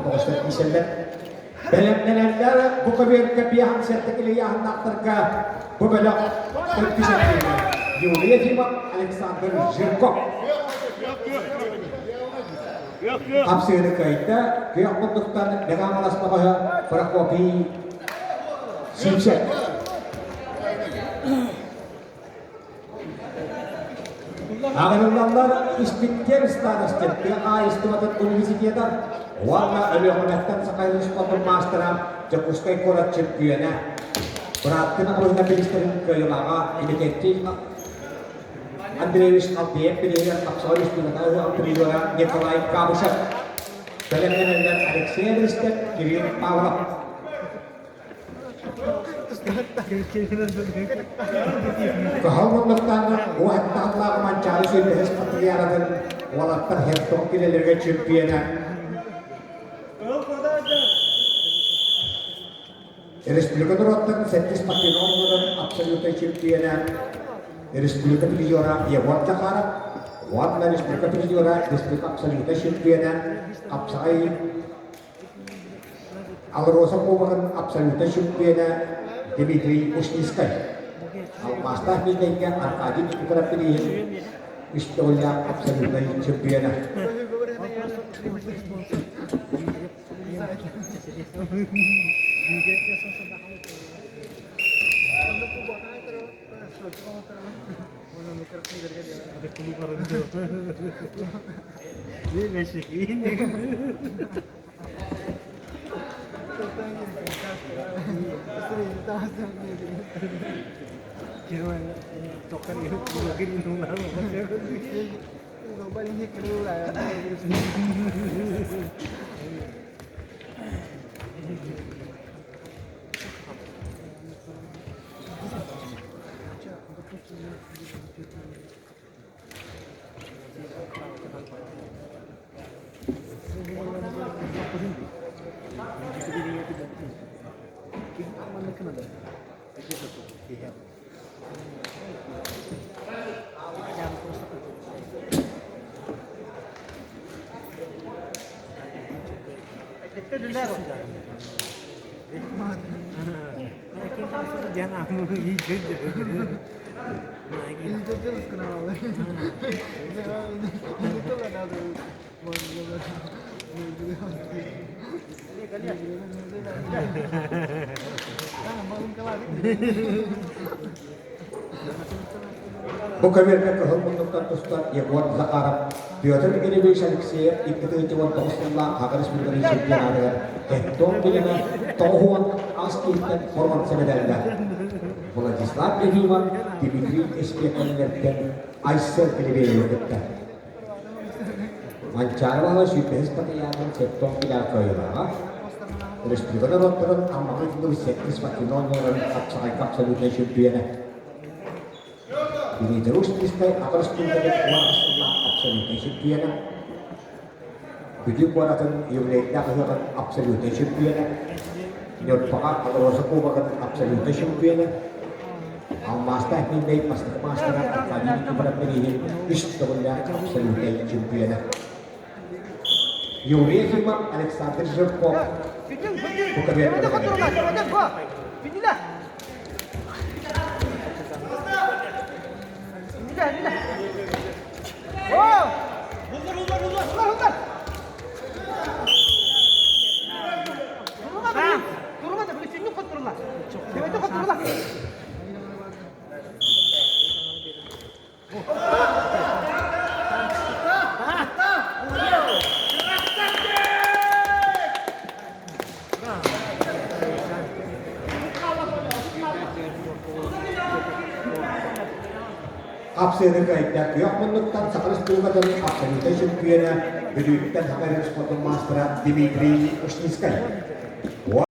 бөҕөстөр киирсэллэр. Бэлэмнэнэллэр бу көбүөргэ биэһэн сэттэ килийааһыннаахтарга бу бөлөх төрдүс эргиирэ. Юрий Ефимов, Александр Жирков. Хапсыыны кыайда, күөх муннуктан Мэҥэ Хаҥалас бөҕөһө Прокопий Сивцев. Аҕырыллаллар испиктэр старостин тыа хаһаайыстыбатын университета уонна Өлүөхүмэттэн Саха спордун маастара Дьокуускай куорат чөмпүйүөнэ бырааттын абырыһына бириистэрин кыайыылааҕа Иннокентий Андреевич Халдеев бирииһигэр хапсаҕай республика ыһыаҕын призера Николай Габышев бэлэмнэнэллэр Алексей Эристев, Кирилл Павлов. Кыһыл муннуктааннар уоһаттааллаах Манчаары сүүрбэһис патриаратын уолаттар Хертон килэлэргэ чөмпүйэнэ Республика норуоттарын сэттис спортивнай оонньууларын абсолютнай чөмпүйэнэ республика призера Егор Захаров уонна республика призера республика абсолютнай чөмпүйэнэ хапсаҕай АЛРОСА Кубогын абсолютнай чөмпүйүөнэ Дмитрий Ушницкай, алмаастаах миитэйгэ Аркадий Никифоров бирииһин үс төгүллээх абсолютнай чөмпүйүөнэ. Бу көбүөргэ кыһыл муннуктан тустар Егор Захаров, Петр Ильич Алексеев 2019 сыллаах Саха Республикатын чемпионатыгар Хеттон билимэ 98 киһиттэн боруонса медаллаах. Владислав Ефимов, Дмитрий Эспеконнэртэн Айсен Пелебеевы кытта. Манчаары баһыла сүүрбэһис патриархын Септон Киляр кыайыылааҕа, республика норуоттарын Аммаҕа ыытыллыбыт сэттис спортивнай оонньууларын хапсаҕайга абсолютнай чөмпүйүөнэ. Дмитрий Устинскай Аҕа республикатын 18 сыллаах абсолютнай чөмпүйүөнэ, Бүлүү куоратын юбилейдаах ыһыаҕын абсолютнай чөмпүйүөнэ, Ньурбаҕа АЛРОСА Кубогын абсолютнай чөмпүйүөнэ, Алмаастаах Миирнэй бастакы маастара Аркадий Никифоров бирииһин үс төгүллээх абсолютнай чөмпүйүөнэ. Юрий Ефимов, Александр Жирков бу көбүөргэ Хапсыыны кыайда күөх муннуктан Саха Республикатын абсолютнай чөмпүйүөнэ, Бүлүүттэн Саха спордун маастара Дмитрий Ушницкай.